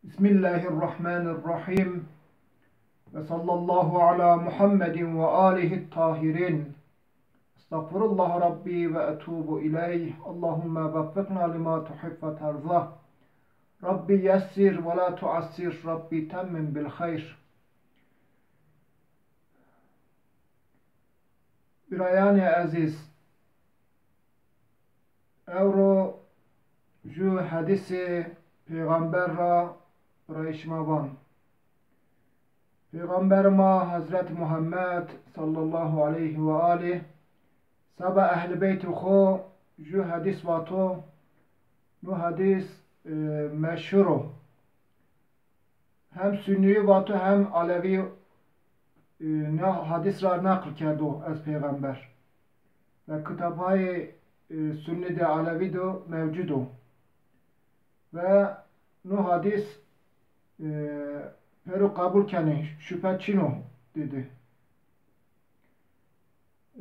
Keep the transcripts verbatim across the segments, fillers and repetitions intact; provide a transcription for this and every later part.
بسم الله الرحمن الرحيم. وصلى الله على محمد وآله الطاهرين. أستغفر الله ربي وأتوب إليه. اللهم وفقنا لما تحب وترضى. ربي يسر ولا تعسر. ربي تمم بالخير. Birayanê ezîz, ewro ju hedîsê pêxember ra birayê şima van. Pêxemberê ma Hezret Muhammed sallallahu aleyhi ve alih seba ehlî beytê xo ju hedîs vato. No hedîs, e, meşhur o. Hem Sunnîyî vato hem Elewî, e, na hadîs ra neql kerdo ez pêxember. Ve kitabhayê, e, Sunnî de, Elewî de mewcud o. Ve no hadîs, e, pêro qebul kenê, şüphe çin o, dedi.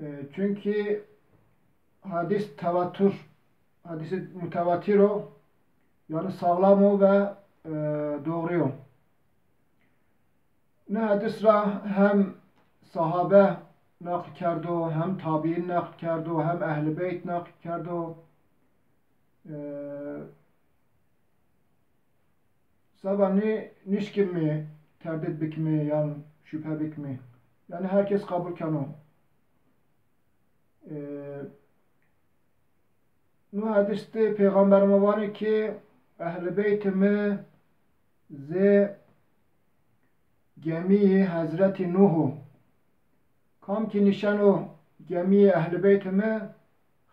E, çünkü hadîs tevatür, hadîsî mutevatir o, yanî sağlam o ve, e, doğru yo. Ne hadîs ra hem sahabe naql kerdo, hem tabiîn naql kerdo, hem ehlî beyt naql kerdo. E, Seba nî nişkîmî terdîd bikmî yan şüphe bikmî. Yanî her kes qebul keno. E, no hedîs de pêxember ma vanê ki ehlî beytê mi zê gemîyê Hezretî Nuh o. Kam ki nişeno gemîyê ehlî beytê mi,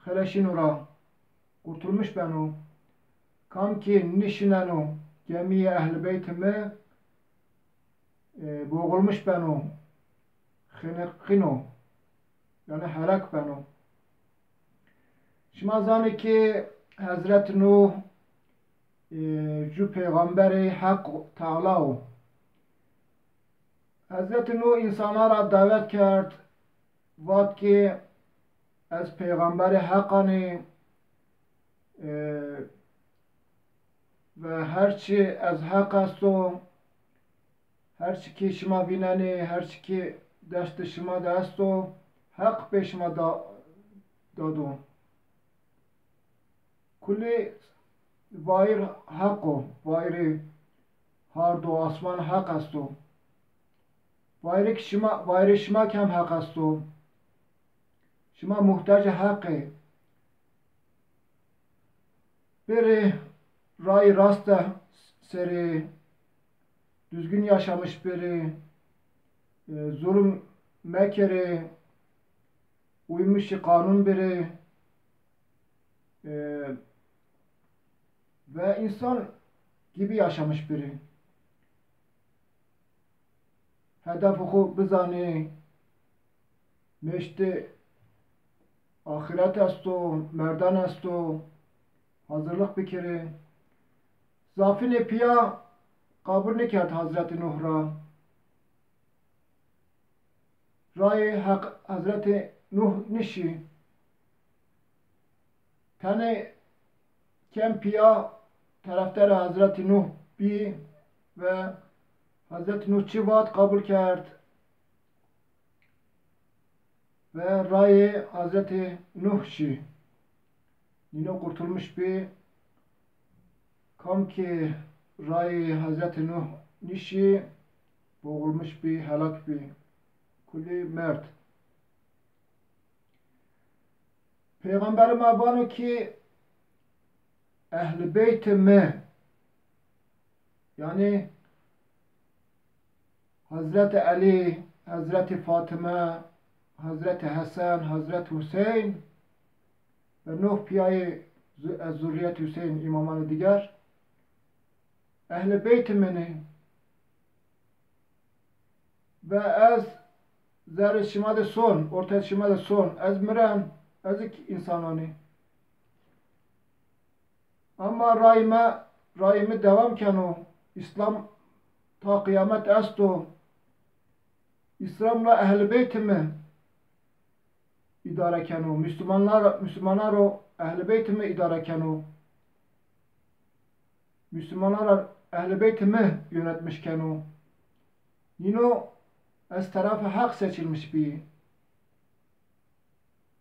xeleşîno ra, qurtulmuş beno. Kam ki nişineno gemîyê ehlî beytê mi, e, boğulmuş beno, xeniqîno, yanî helak beno. Şima zanê ki Hezret Nuh, e, ju pêxemberê Heq Teala o. Hezretî Nuh însana ra dawet kerd, vat ki ez pêxemberê Heqanî, e, ve her çî ez Heq esto, her çî ki şima vînenî, her çî ki destê şima de esto, Heq pê şima da, dado. Kulî vayîr Heq o, vayîrê hard û asman Heq esto. Vayîrê ki şima, vayîrê şima kem Heq esto. Şima muhtacê Heq ê. Bêrê rayî raste serê, düzgün yaşamış bêrê, e, zulm mekerê, uymuşî qanun bêrê, e, ve insan gibi yaşamış bêrê. Hedefê xo bizanê, meştê axiret esto, merdan esto, hazırlık bikerê. Zafînê pîya qebul nêkerd Hezretî Nuh ra. Rayê Heq Hezretî Nuh nişî. Tenê kem pîya terefdarê Hezretî Nuh bî ve Hezretî Nuh çi vat qebul kerd ve rayê Hezretî Nuh şî. Nîno qurtulmuş bî. Kam ki rayê Hezretî Nuh nişî, boğulmuş bî, helak bî. Kulî merd. Peyxamberê ma vano ki ehlî beytê mi, yanî Hezretî Elî, Hezretî Fatime, Hezretî Hesen, Hezretî Huseyn ve noh pîyayê zu-, ez zurrîyetî Huseyn, îmamanê diger, ehlî beytê min ê. Ve ez zerrê şima de son, ortê şima de son. Ez miren, ez ik însanan î. Ama rayê mi, rayê mi dewam keno. Îslam ta qiyamet esto. Îslam ra ehlî beytê mi îdare keno. Muslumanlar, Muslumanan ro ehlî beytê mi îdare keno. Muslumanan ra Ehl-i Beytê mi yönetmiş keno. Nîno ez terefê Heq seçilmiş bî.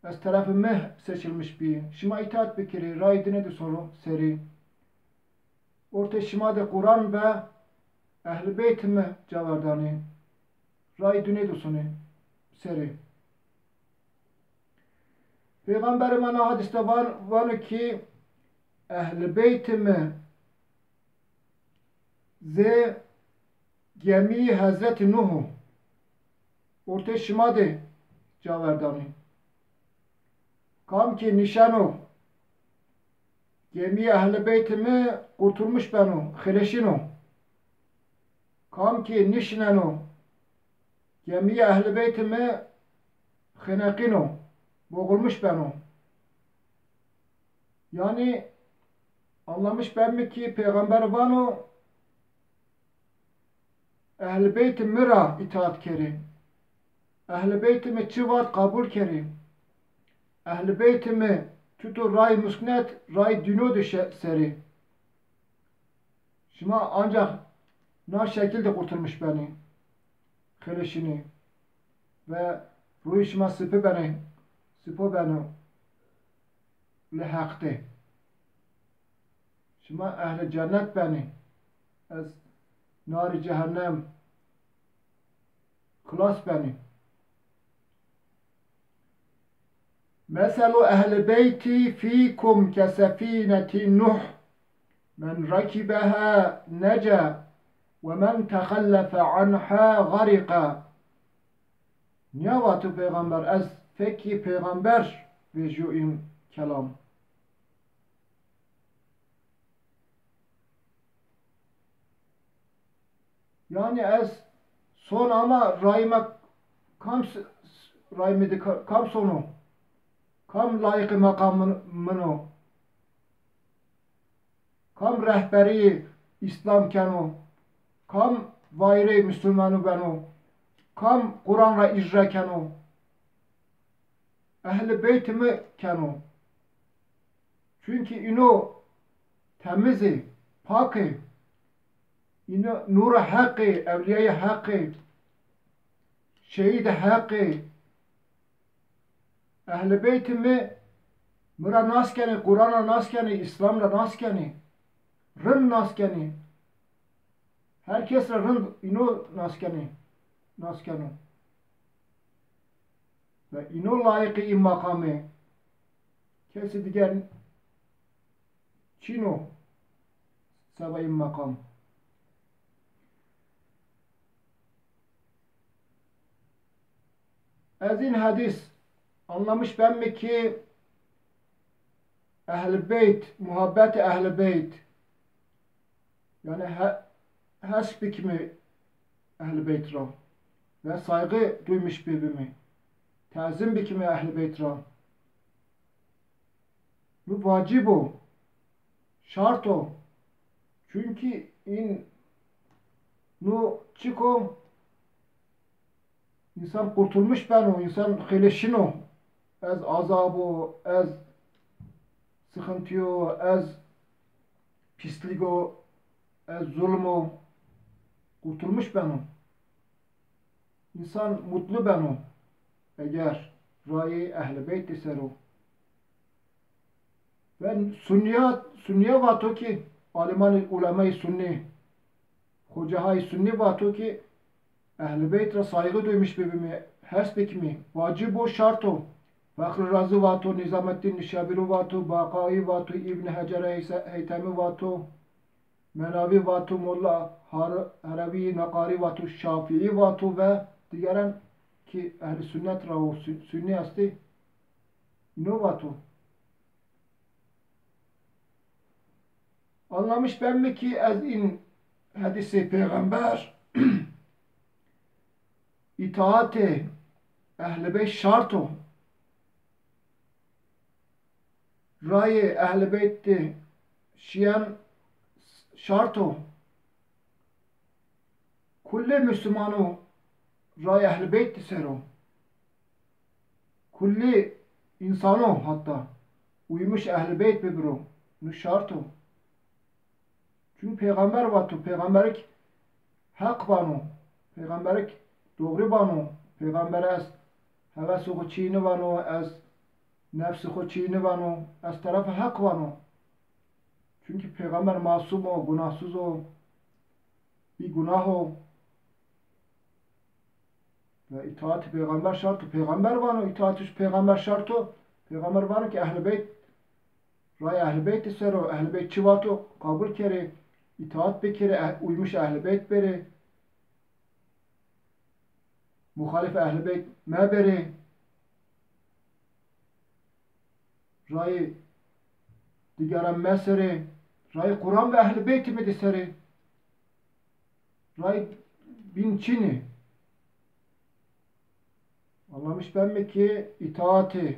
Ez terefê mi seçilmiş bî. Şima îtaat bikirî, rayê dinê de sono serî. Ortê şima de Quran ve Ehl-i Beytê mi caverdanî. Rayê dinê de sonê serî. Peyxamberê ma na hadîs de van-, vano ki Ehl-i Beytê mi zê gemîyê Hezretî Nuh o. Ortê şima de caverdanî. Kam ki nişeno gemîyê Ehl-i Beytê mi qurtulmuş beno, xeleşîno. Kam ki nişneno gemîyê Ehl-i Beytê mi xeneqîno, boğulmuş beno. Yanî anlamış bebme ki Peyxamber vano, Ehl-i Beytê mi ra îtaat kerê. Ehl-i Beytê mi çi vat qebul kerê. Ehl-i Beytê mi tuto rayê muskunet, rayê dîno de şe-, serê. Şima ancax na şekil de qurtulmuş benî, xeleşinî ve rûyê şima sipi benê, sipo beno li Heq de. Şima ehlê cennet benî, ez narê cehennem xilas benî. Meselu ehli beyti fîkum kesefîneti Nuh, men rekibeha neca ve men texellefe anha gariqa. Nîya vato Peyxamber, ez fekî Peyxamber vejîyo în kelam. Yanî ez son ama rayê mi kam s-, s-, rayê mi de ka-, kam sono? Kam layiqê meqam min, min o? Kam rehberî Îslam keno? Kam vayirê Musulmanu beno? Kam Quran ra îcra keno? Ehlê beytê mi keno. Çunkî îno temiz ê, pak ê. Îno nûrê Heq ê, ewlîyayê Heq ê, şehîdê Heq ê. Ehlê beytê mi, mi ra nas kenê, Quran ra nas kenê, Îslam ra nas kenê, rind nas kenê. Her kes ra rind îno nas kenê, nas keno. Ve îno layiqê î meqam ê. Kesê diger çin o seba î meqam. Ez în hedîs anlamış beme ki Ehl-i Beyt, muhabbetê Ehl-i Beyt, yanî he-, hes bikimî Ehl-i Beyt ra ve saygı duymuş bibimî, tazîm bikimî Ehl-i Beyt ra. Nu vacib o, şart o. Çunkî în nu çik o, însan qurtulmuş beno, însan xêlê şino. Ez azab o, ez sıxıntı yo, ez pislik o, ez zulm o. Qurtulmuş beno. Însan mutlu beno eger rayê Ehl-i Beyt de ser o. Ve sunniya, sunniya vato ki, alimanê, ulemayê sunni, xocahayê sunni vato ki, Ehl-i Beyt ra saygı duymuş bibimî, hes bikimî, vacib o, şart o. Fexrî Razî vato, Nîzameddîn Nîşabîrû vato, Baqayî vato, Îbn Hecer Heyse-, Heytemî vato, Menavî vato, Molla Har-, Herewî Neqarî vato, Şafîî vato ve digeren ki ehlî sunnet ra o, su-, sunnî estê, îno vato. Anlamiş beme ki ez în hedîsê Peyxamber, îtaatê Ehlî Beyt şart o. Rayê Ehlî Beyt de şiyen şart o. Kullê muslimano rayê Ehlî Beyt de ser o. Kullê însano hatta uymuş Ehlî Beyt bibiro. Nu şart o. Çunkî peyxamber vato, peyxamberik heq vano, peyxamberik doğru vano, peyxamber ez hewesê xo çî nivano, ez nefsê xo çî nivano, ez terefê heq vano. Çunkî peyxamber masum o, gunahsuz o, bîgunah o. Ve îtaatê peyxamber şart o. Peyxamber vano îtaatê peyxamber şart o. Peyxamber vano ki Ehl-i Beyt, ray Ehl-i Beytî ser o. Ehl-i Beyt çi vato qabul kerê, îtaat bikerê, eh, uymuş Ehl-i Beyt berê. Muxalif Ehl-i Beyt meberê. Rayê digeran meserê. Rayê Quran ve Ehl-i Beytî mi de serê. Ray bîn çinî. Anlamış benmi ki îtaatê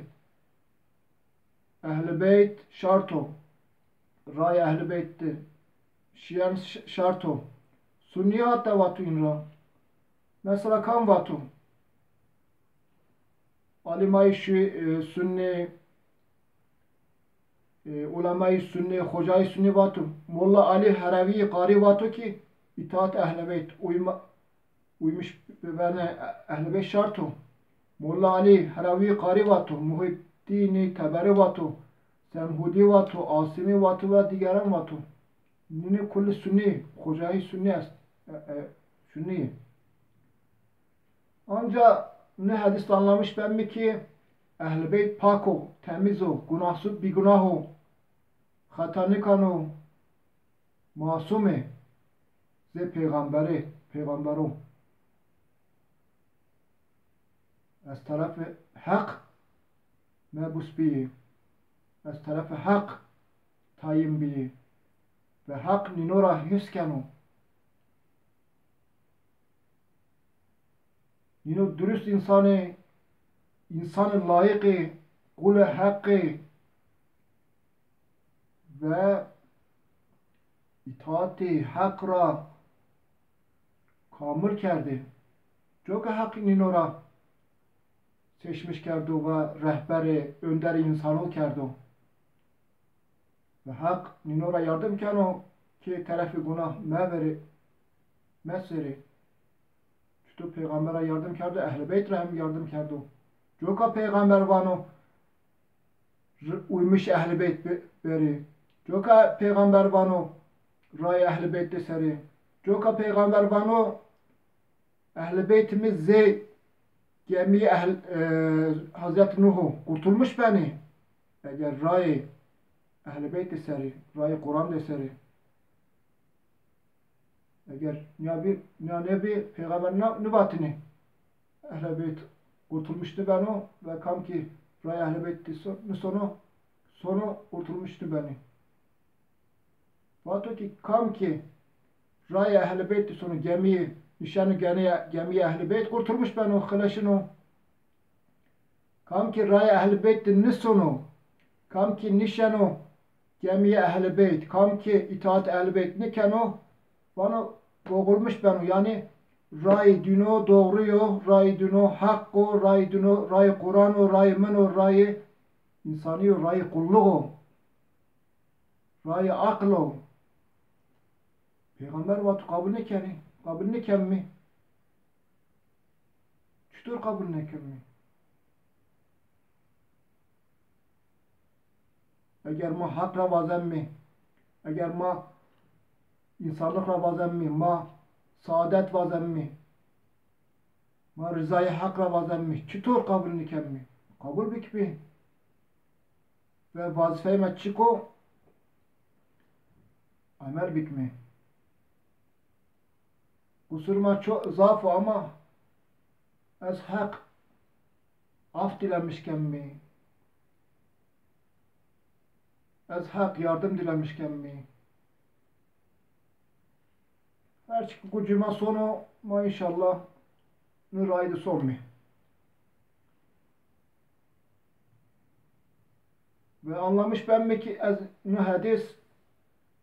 Ehl-i Beyt şart o. Ray Ehl-i Beyt de şiyen ş-, şart o. Sunnî hatta vato în ra. Mesela kam vato? Alimayî şu, e, Sunnî, e, ulemayî Sunnî, xocayî Sunnî vato. Molla Alî Herewî Qarî vato ki îtaat Ehl-i Beyt, uyma, uymuş bibene Ehl-i Beyt şart o. Molla Alî Herewî Qarî vato, Muhîddînî Teberî vato, Semhûdî vato, Asimî vato ve digeran vato. Nînî kulli Sunnî, xocayî Sunnî est, e, e, Sunnî. Anca nê hedîs anlamiş benmi ki Ehl-i Beyt pak o, temîz o, gunahsuz, bîgunah o, xeta nikano, masum ê, zê peyxamberî, peyxamber o. Ez terefê heq mebus bîyî. Ez terefê heq tayin bîyî. Ve heq nîno ra hîrs keno. Nîno durust însanê, însanê layiqê, qulê heqê ve îtaatê heq ra kamil kerdê. Coka heq nîno ra seçmiş kerdo ve rehberê, önderê însano kerdo. Ve heq nîno ra yardim keno ki terefê gunah meverê, meserê. Çito peyxamber ra yardim kerdo, Ehl-i Beyt ra hem yardim kerdo. Coka peyxamber vano, r-, uymuş Ehl-i Beyt be-, berê. Coka peyxamber vano, ray Ehl-i Beyt de serê. Coka peyxamber vano, Ehl-i Beytî mi zê gemîyê Ehl-, e, Hazretî Nuh o, qurtulmuş benê. Eger rayê Ehl-i Beyt de serê, rayê Quran de serê. Eger nîya bî, nîya nêbî, peyxamber na, nivatinê. Ehl-i Beyt qurtulmuş nibeno ve kam ki ray Ehl-i Beyt de so-, nisono, sono qurtulmuş nibenê. Vato ki kam ki rayê Ehl-i Beyt de sono gemîyê, nişeno genê gemîyê Ehl-i Beyt, qurtulmuş beno, xileşino. Kam ki rayê Ehl-i Beyt de nisono, kam ki nişeno gemîyê Ehl-i Beyt, kam ki îtaat Ehl-i Beyt nikeno, vano boğulmuş beno. Yanî rayê dîno doğru yo, rayê dîno heq o, rayê dîno, rayê Quran o, rayê min o, rayê însanî yo, rayê qulluğ o. Rayê aqil o. Peyxamber vato qabul nêkenê, qabul nêkemî. Çitor qabul nêkemî? Eger ma heq ra vazemî, eger ma însanlix ra vazemî, ma saadet vazemî, ma rizayê heq ra vazemî, çitor qabul nêkemî? Qabul bikimî. Ve vazîfeyê ma çik o? Emel bikimî. Qusurê ma ço-, zaf o ama ez heq af dilemiş kemî. Ez heq yardim dilemiş kemî. Her çik gucê ma sono, ma înşallah nu rayî de sonmî. Ve anlamış benmî ki ez nu hedîs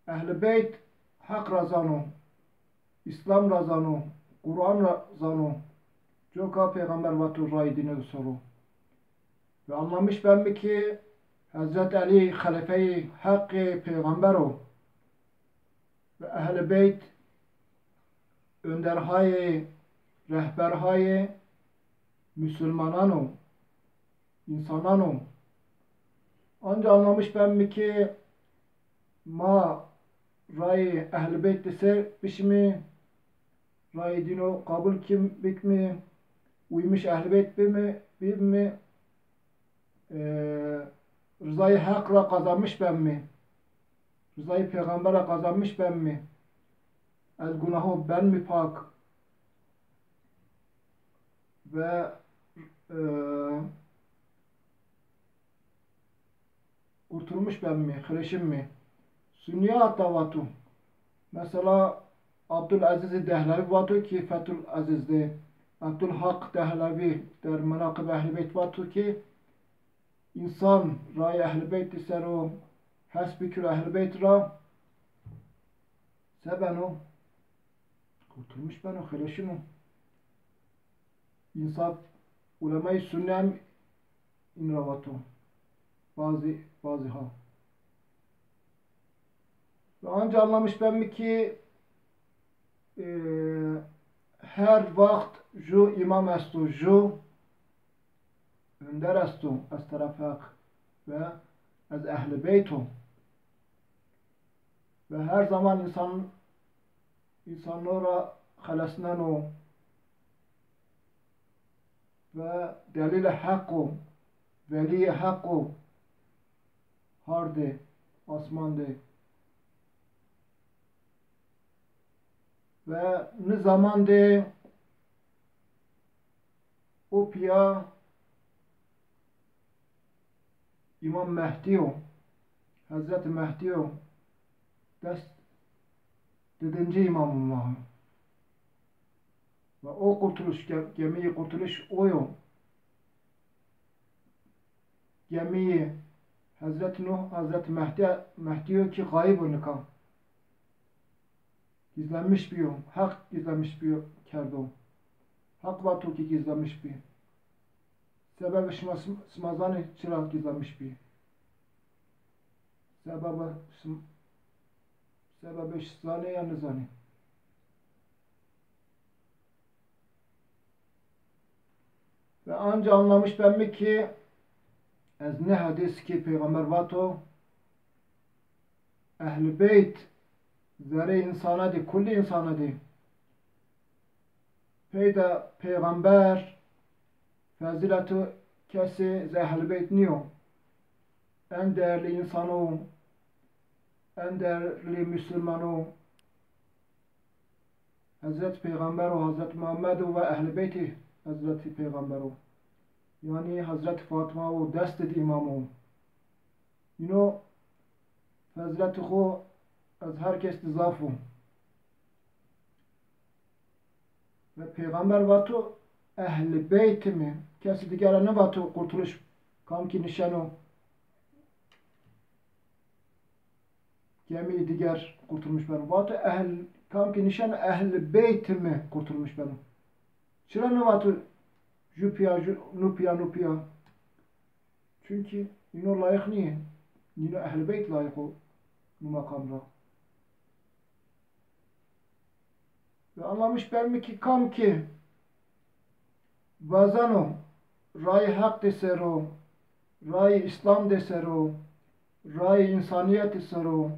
Ehl-i Beyt heq ra zano, Îslam ra zano, Quran ra zano, coka peyxamber vato rayê dîne de soro. Ve anlamış benmî ki Hezret Elî xelîfeyê heqê peyxamber o. ve Ehl-i Beyt önderhayê, rehberhayê musulmanan o, însanan o. Anca anlamiş benmî ki ma rayê Ehl-i Beyt de ser bişimî, rayê dîno qabul kim bikmî, uymuş Ehl-i Beyt bimî, bimî, e, rizayê Heq ra qazanmiş benmî, rizayê Peyxamber ra qazanmiş benmî, ez gunaho benmî pak ve, e, qurtulmuş benmî, xeleşinmî. Sunnîya hatta vato. Mesela Abdulazîzî Dehlevî vato ki Fethul Azîz de, Abdulhaq Dehlevî der Menaqib Ehl-i Beyt vato ki însan rayê Ehl-i Beyt de ser o, hes bikiro Ehl-i Beyt ra, se beno? Qurtulmuş beno, xeleşino. Însaf, ulemayê sunne hem în ra vato. Bazî, bazî ha. Ve anca anlamiş benmî ki, e, her waxt ju îmam esto, ju önder esto ez teref Heq ve ez Ehl-i Beyt o. Ve her zaman însan, însanlo ra xelesneno ve delîlê Heq o, velîyê Heq o, har de, asman de. Ve ni zaman de o pîya Îmam Mehdî yo, Hezretî Mehdî yo, dest didincî îmamê ma. Ve o qurtuluş, ge-, gemîyê qurtuluş o yo. Gemîyê Hezretî Nuh, Hezretî Mehdî, Mehdî yo ki xayib o nika. Gizlenmiş bîyo, Heq gizlenmiş bîyo kerdo. Heq vato ki gizlenmiş bî. Sebebê şima, sima zanê çira gizlenmiş bî. Sebebê şim-, sebebê zanê ya nizanê? Ve anca anlamiş benmî ki ez nê hedîs ki Peyxamber vato, Ehl-i Beyt zerê însana de, kulli însana de. Peyda Peyxamber, fezîleto kesê zê Ehl-i Beyt nîyo. En değerli însano, en değerli musulmano, Hezret Peyxamber o, Hezret Muhammed o ve Ehl-i Beytê Hezretî Peyxamber o. Yanî Hezret Fatma o, destê di îmam o. Îno fezletê xo ez her kes di zaf o. Ve Peyxamber vato, Ehl-i Beytê mi, kesê diger ra nêvato qurtuluş, kam ki nişeno gemîyê diger qurtulmuş beno. Vato ehl, kam ki nişeno Ehl-i Beytê mi qurtulmuş beno. Çira nêvato ju pîya, ju, nu pîya, nu pîya? Çunkî îno layîq nîyê. Nîno Ehl-i Beyt layîq o nu meqam ra. Ve anlamiş benmî ki kam ki vazeno rayê Heq de ser o, rayê Îslam de ser o, rayê însanîyet de ser o,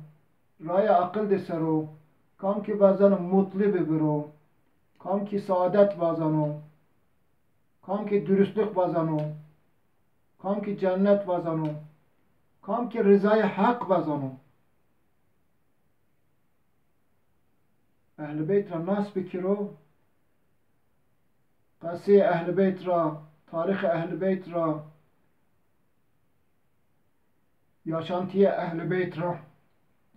rayê aqil de ser o, kam ki vazeno mutlu bibiro, kam ki saadet vazeno, kam ki durustlik vazeno, kam ki cennet vazeno, kam ki rizayê Heq vazeno. Ehl-i Beyt ra nas bikiro, qeseyê Ehl-i Beyt ra, tarîxê Ehl-i Beyt ra, yaşantiyê Ehl-i Beyt ra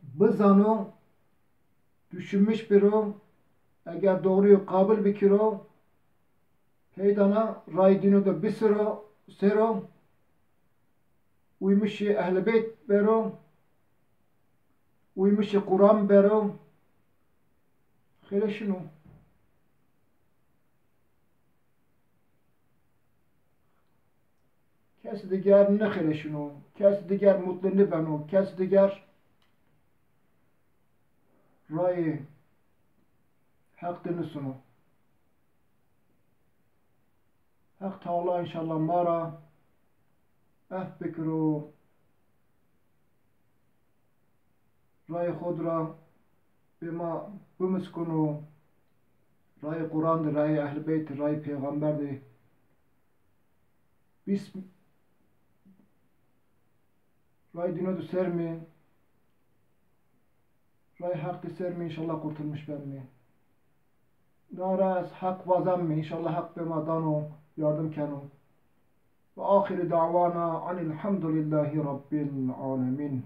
bizano, düşünmüş biro, eger doğruyu qabul bikiro, peydana ray dîno de bisiro, sero, uymuşê Ehl-i Beyt bero, uymuşê Quran bero, xeleşino. Kes diger nêxeleşino, kes diger mutlu nêbeno, kes diger, rayê Heq de nisuno. Heq Teala înşallah ma ra ef bikiro, rayê xo de ra bê ma bimiskuno, rayê Quran de, rayê Ehl Beyt, rayê Peyxamber de. Biz ray dîno de sermî, ray Heq de sermî, înşallah qurtulmuş benmî. Na ra ez Heq vazemî, înşallah Heq bê ma dano, yardim keno. Ve axiru da'wana enilhamdulillahî rabbil alemin.